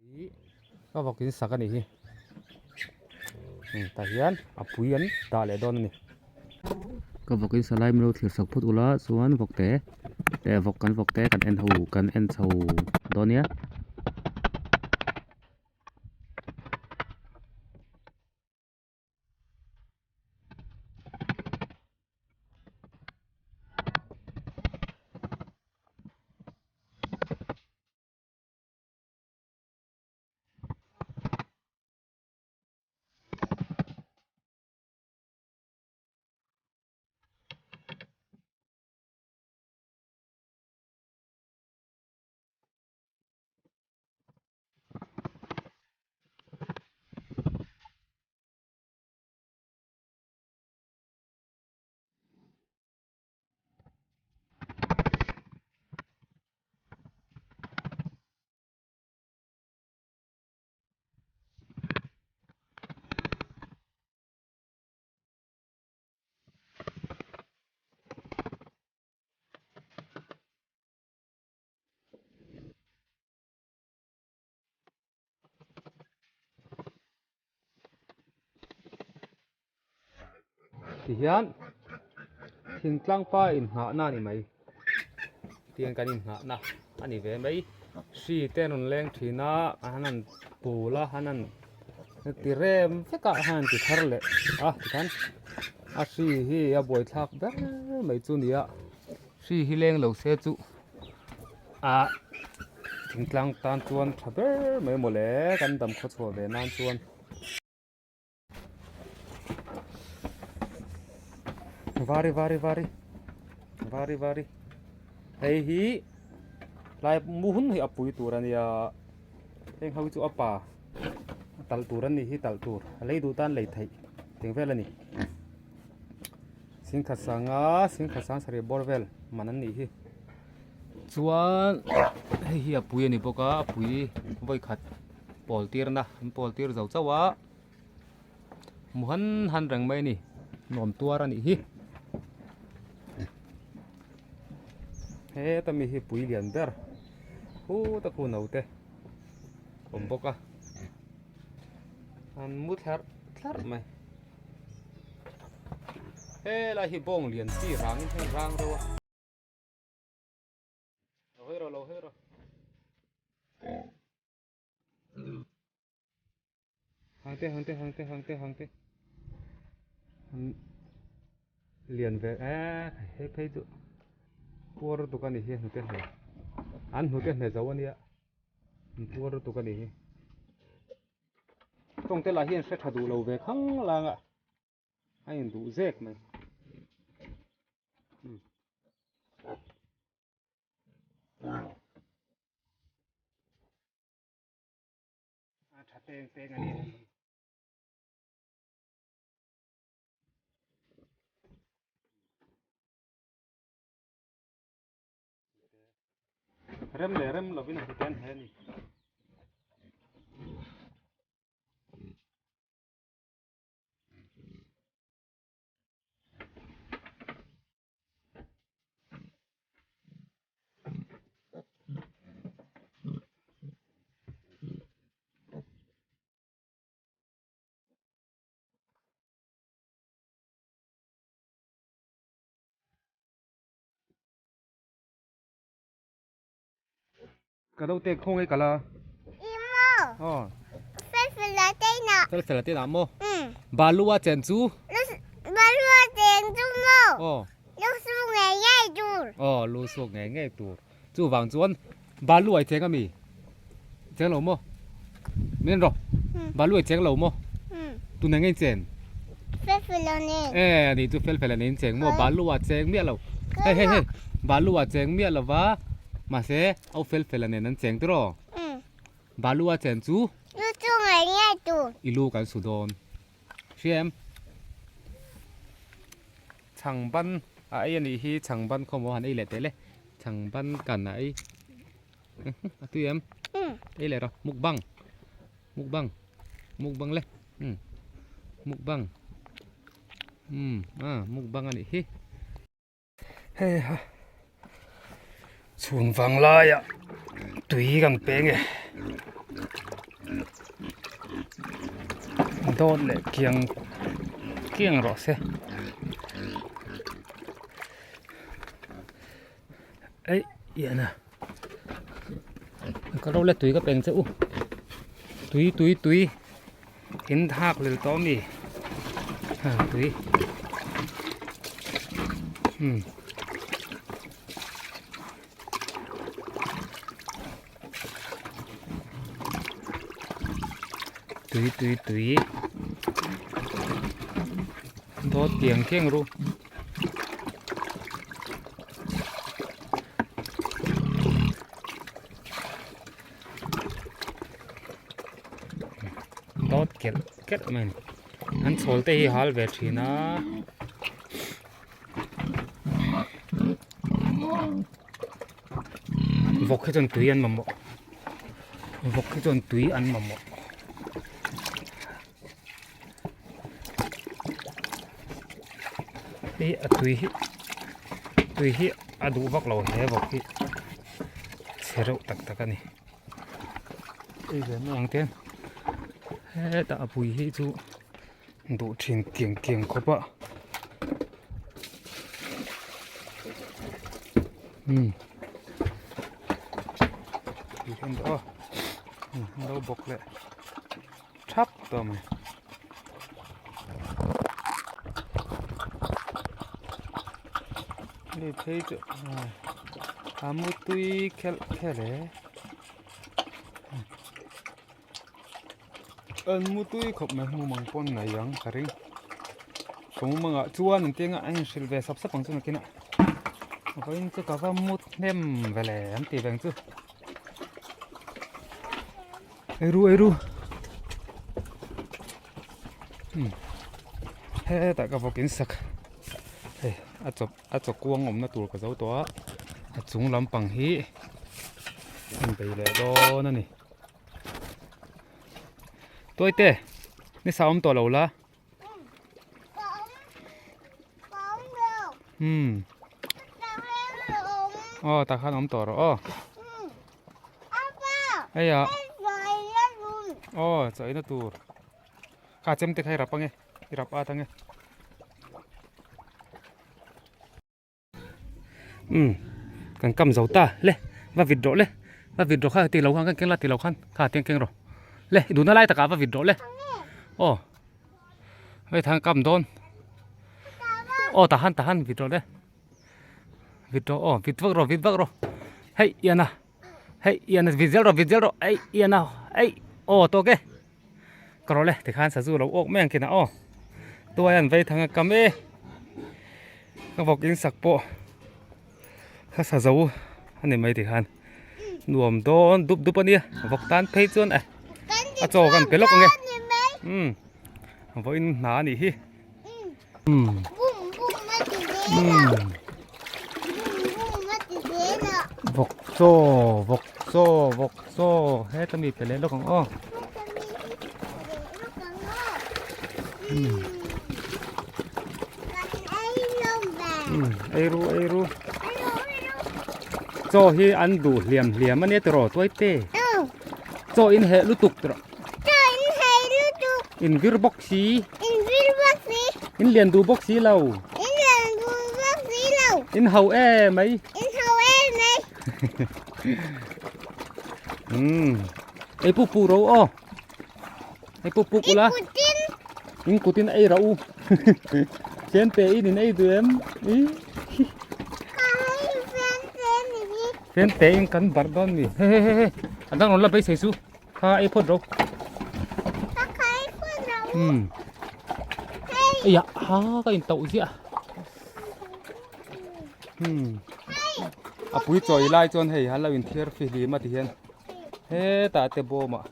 Ka vawk in sak a nih hi tah hian a pui an dah leh dawn a ni. Ka vawk in sa lai min lo thlir sak phawt ula chuan vawk te eh vawk kan vawk te kan en ho kan en chho dawn nia. Tihian thingtlang pa inhnahna a ni mai tiang kan inhnahna a ni ve mai hri te an rawn leng thin a an han pul a an han ti rem vek a han ti thar leh a tikhan a hri hi a buaithlak ber mai chu a ni a hri hi leng lo se chu ah thingtlang tan chuan tha ber mai mawle kan dam khaw chhuah ve nan chuan. Vari vari vari vari vari hei hi tlai mu hun hi a pui tur a nia heng ho hi chu a pa a tal tur a nih hi tal tur a lei duh tan lei theih teng vel a ni singkhat sanga singkhat sang sarih bawr vel man an nih hi chuan hei hi a pui a ni bawk a a pui vawi khat pawl tirna an pawl tir zo chauh a. Mu han han reng mai a ni nuam tuar a nih hi heta mi hi pui lian ber khuta khu naute awm bawk a an mu thlarh thlarh mai helai hi bawng lian chi rang in heng rang deuh a. Lo hawi rawh lo hawi rawh. Hangte hangte hangte hangte hangte lian ve e hei phei chu puar lutuk a ni hi hnute hne an hnute hne zo a nia an puar lutuk a ni hi tawngte lah hian hre tha duh lo ve khang lang a a induh zek mai. A tha teng teng a ni. Rem leh rem lovin a hmu ten he ni. Ka do te khong ei kala. Imo. Oh. Fel fel a te na. Fel fel a te na mo. Balua chen chu. Balua chen chu mo. Oh. Lu su ngei ngei tur. Oh, lu su ngei ngei tur. Chu vang chuan balu ai cheng ami. Cheng lo mo. Min ro. Balu ai cheng lo mo. Tu na ngei chen. Fel fel a ne. Eh, ni chu fel fel a ne cheng mo. Balu a cheng miah lo. Hei hei hei. Balu a cheng miah lo va. Mahse, au fel fel a nen an cheng tiraw. Balu a chen chu. Lu chu ngei ngei tur. I lu kan su dawn. Hria em? Chhang ban a ei a nih hi chhang ban khaw maw han ei leh teh le. Chhang ban kan a ei. A tui em? Ei leh rawh. Mukbang. Mukbang. Mukbang le. Mukbang. Umm a mukbang a nih hi. Hei ha chhun vang laiah tui kan peng e. Dawt leh kiang kiang rawh se. Ei ian a ka ro le tui ka peng che u tui tui tui in thak lel tawh a mi ha tui umm. Tui tui tui dawt kiang kiang ru. Dawt kelh kelh mai a ni an chhawl te hi hal ve thin a. Vawk hi chuan tui an mamawh vawk hi chuan tui an mamawh. Hei a tui hi tui hi a duh vak lo hle vawk hi chhe reuh tak tak a ni hei ve mai ang te hetah a pui hi chu duh thin tiang tiang khawp a umm lo bawk leh. Thap tawh mai. Hei phei chu a mutui khelh khelh e. An mutui khawp mai hmu mang pawn nei ang ka ring. Ka mu mangah chuan an tianga a inhrilh ve sap sap ang chu nakinah. Vawiin chu ka va mut hnem ve le an ti veng chu. Eiru eiru umm hetah ka vawk in sak hei a chawp a chaw kuang awmna tur ka zo tawh a a chung lampang hi an bei leh dawn a ni tuaite ni sa awm tawh lo la umm aw tah khan awm tawh rawh aw. Hei ah aw chaw eina tur kha chem te kha i rap ange i rap at ange umm kan kam zo ta le va vit rawh le va vit rawh kha ti lo khan kan keng la ti lo khan kha tiang keng rawh le i duhna lai takah va vit rawh le aw hei thang kam dawn aw tahan tahan vit rawh le. Vit rawh aw vit vak rawh vit vak rawh hei ian a hei ian a vit zel rawh vit zel rawh ei ian a ei aw tawk e ka rawh le tikhan sazu lo awk mai ang kinah aw tuai an vei thang a kam e ka vawk in sak pawh ka sa zo a ni mai tikhan nuam dawn dup dup a nia vawk tan phei chuan e a chaw kan pe lawk ang e umm vawiin hna a nih hi. Vawk chaw vawk chaw vawk chaw heta mi pe leh lawk ang aw ei ru ei ru chaw hi an duh hliam hliam ania tiraw tuai te chaw in heh lutuk tiraw in vir bawk si. In vil bawk si. In lian duh bawk si lo. In lian duh bawk si lo. In ho e mai. In ho e mai. Hmm. Ei pu pu ro o. Ei pu pu kula. In kutin. In kutin ei ra u. Chen te in in ei du em. I. Chen te in kan bar don mi. He he he he. Adang ron la bei sei su. Kha ei phawt ro. Kha ei phawt ro. Hmm. Aya, ha ka in tauh ziah. Hmm. A pui chawi lai chuan hei han lo in thiar fihlim a ti hian hetah te bawm ah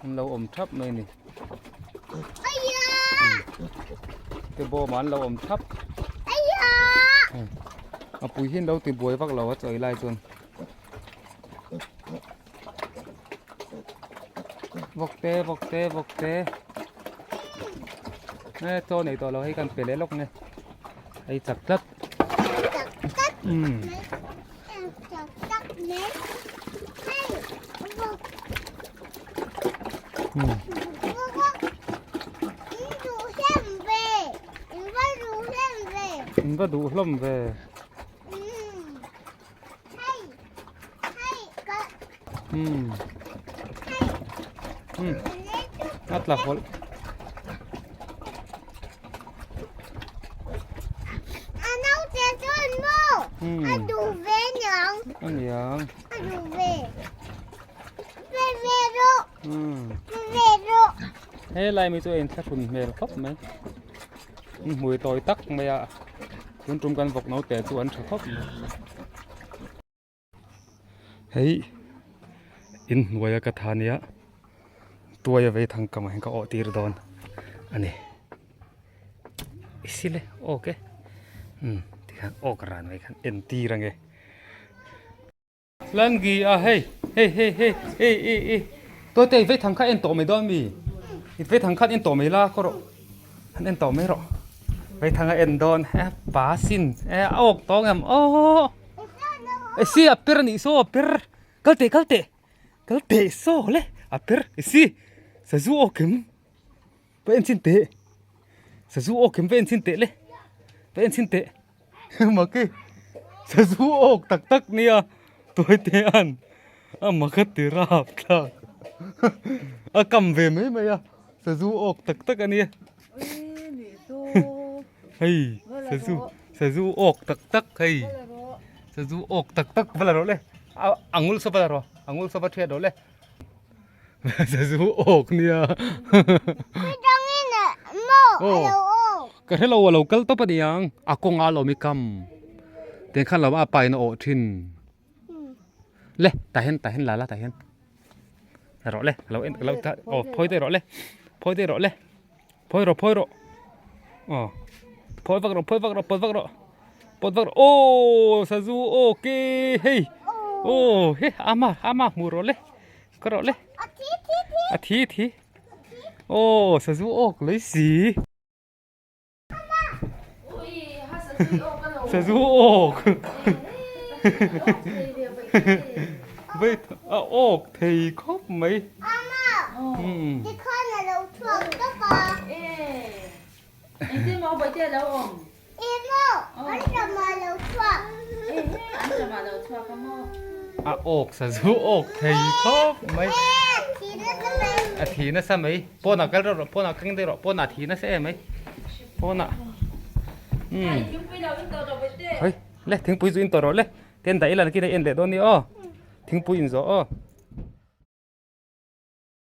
an lo awm thap mai a ni. Te bawm ah an lo awm thap. A pui hi an lo ti buai vak lo a chawi lai chuan. Vawk te vawk te vawk te e chaw nei tawh lo hei kan pe leh lawk nge hei chak tlat um um. In va duh hlawm ve. Umm. Umm. A tla hawlh. A duh ve niang. A niang. A duh ve. Ve ve rawh. Umm. Ve ve rawh. He lai mi chu a inthlahrun hmel khawp mai. An hmui tawi tak mai a tun tum kan vawk naute chu an tha khawp mai. Hei inhnuai a ka tha nia tuai a vei thang kam ah hian ka awh tir dawn a ni i sile awk e umm tikhan awk ran mai khan en tir ange. Langi a hei hei hei hei ei ei ei tuai te i vei thang kha en tawh mai dawn mi i vei thang khan en tawh mai la khaw rawh han en tawh mai rawh vei thang a en dawn e pa sin e a awk tawng em aww e si a per a nih saw a per kal teh kal teh kal teh saw le a per e si sazu awk em va en chhin teh sazu awk em va en chhin teh le va en chhin teh. Maki sazu awk tak tak nia tuai te an a mak a ti rap thlak a kam ve mai mai a sazu awk tak tak a nia hei sazu sazu awk tak tak hei sazu awk tak tak va la rawh le a ngul saw va la rawh a ngul saw va thiat rawh le Sazu awk nia. Ka hre lo a lo kal tawp a niang a kawng a lawm i kam tiang khan lo a pa in a awh thin le tah hian tah hian la la tah hian rawh le lo en lo ta aw phawi daih rawh le phawi daih rawh le phawi rawh phawi rawh aw phawi vak rawh phawi vak rawh pawt vak rawh pawt vak rawh aw sazu awk e hei aw he ama ama hmu rawh le. Ka rawh le. A thi thi thi. A thi thi. Aw sazu awk lei si. Sazu awk. Vei a awk thei khawp mai. Ama. Tikhan a lo chhuak tawp a. Engtin maw Bawihte a lo awm? Emaw, an ram ah lo chhuak. Ehe, an ram ah lo chhuak a maw? A awk sazu awk thei khawp mai. E, a thi nasa mai. A thi nasa mai. Pawnah kal rawh rawh, pawnah keng daih rawh, pawnah a thi nasa em mai. Pawnah. Hei, thingpui lo in tawh rawh Bawihte. Hei, le thingpui chu in tawh rawh le. Ten dah ila nakin a en leh dawn nia aw. Thingpui in zawh aw.